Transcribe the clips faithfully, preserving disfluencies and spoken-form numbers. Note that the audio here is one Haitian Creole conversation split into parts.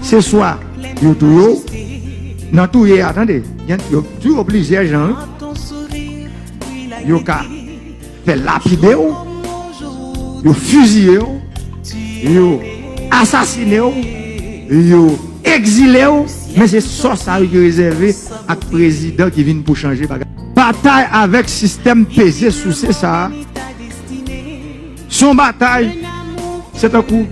Se swa yo touye w, nan touye a, tande, gen, yo touye w plizyè jan, wi. Yo ka fè lapide w, yo fiziye w, yo asasine w, yo egzile w, men se sò sa yo ki rezève ak prezidan ki vin pou chanje bagay. Batay avèk sistèm peze souse sa a, se yon batay, se tankou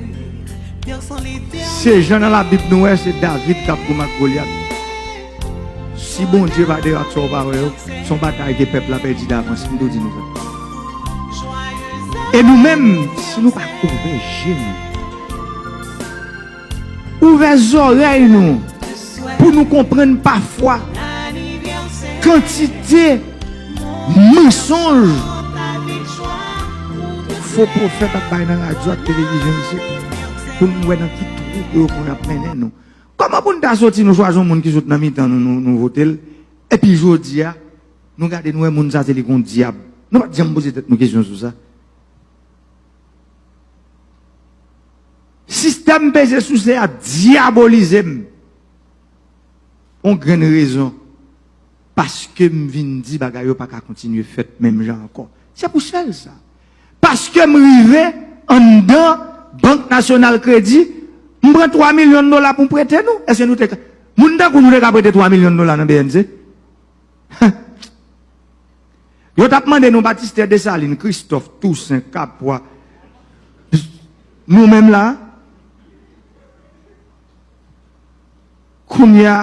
se jan nan Labib nou wè se David k ap goumen ak Golyat. Si Bondye pa derat sa w pa wè yo, se yon batay ke pèp la pèdi davans, m tou di nou sa. E nou menm, si nou pa ouvè je nou, ouvè zòrèy nou, pou nou konprann pafwa kantite mansonj fo pwofèt ap bay nan radyo ak televizyon isit, pou n wè nan ki twou pou yo konn ap mennen nou. Kòman pou n ta soti, nou chwazi yon moun ki sot nan mitan nou, nou, nou vote l, epi jodi a, nou gade, nou wè moun sa se li k yon dyab? Nou pa t janm poze tèt nou kesyon sou sa. Sistèm peze souse a dyabolize m. Yon grenn rezon. Paske m vin di bagay yo pa ka kontinye fèt menm jan ankò. Se pou sèl sa. Paske m rive anndan Bank Nasyonal Kredi, m pran twa milyon dola pou m prete nou. Èske nou te ka, moun tankou nou te ka prete twa milyon dola nan B N C? Yo t ap mande nou Batistè, Desalin, Kristòf, Tousen, Kapwa. Nou menm la, kounye a,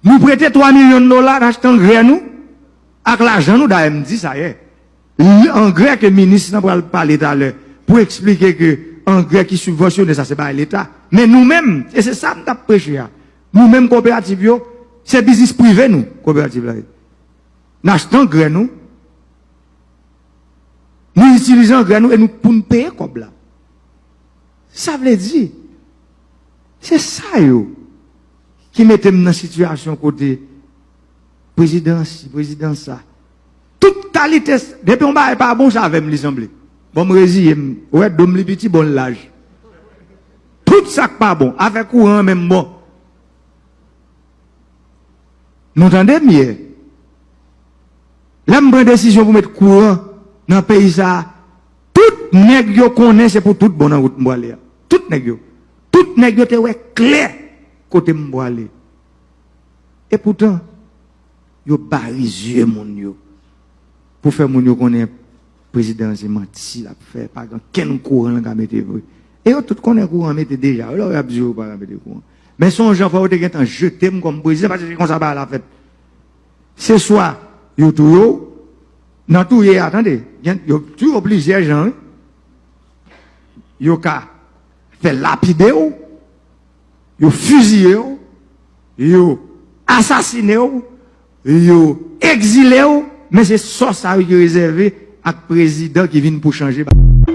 nou prete twa milyon dola, n achte angrè nou ak lajan nou, dayè m di sa yè. Angrè ke minis lan pral pale talè pou eksplike ke angrè ki sibvansyone sa se bay Leta. Men nou menm, e se sa m t ap preche a, nou menm koperativ yo, se biznis prive nou, koperativ la ye. N achte angrè nou, nou itilize angrè nou e nou pou n peye kòb la. Sa vle di, se sa yo ki mete m nan sitiyasyon kote prezidan si, prezidan sa. Tout kalite, depi yon bagay pa bon, se avè m li sanble. Bon, m reziye m. Ou wè, do m li piti, bon, l laj. Tout sa k pa bon, afè kouran an menm bon. Nou tande m yè. Lè m pran desizyon pou met kouran nan peyi sa a, tout nèg yo konnen se pou tout bon nan wout m pwale a. Tout nèg yo. Tout nèg yo te wè klè kote m pwale. Epoutan, yo bare zye moun yo pou fè moun yo konnen prezidan an se manti l ap fè, pa gen kenn kouran l ka mete vre. E yo tout konnen kouran mete deja, lè yo ap di yo pa ka mete kouran. Men se yon jan fò yo te gentan jete m kòm prezidan, paske se konsa bagay la fèt. Se swa yo touye w, nan touye a, tande, gen, yo touye w plizyè jan, wi. Yo ka fè lapide w, yo fiziye w, yo asasine w, yo egzile w, men se sò sa yo ki rezève ak prezidan ki vin pou chanje bagay.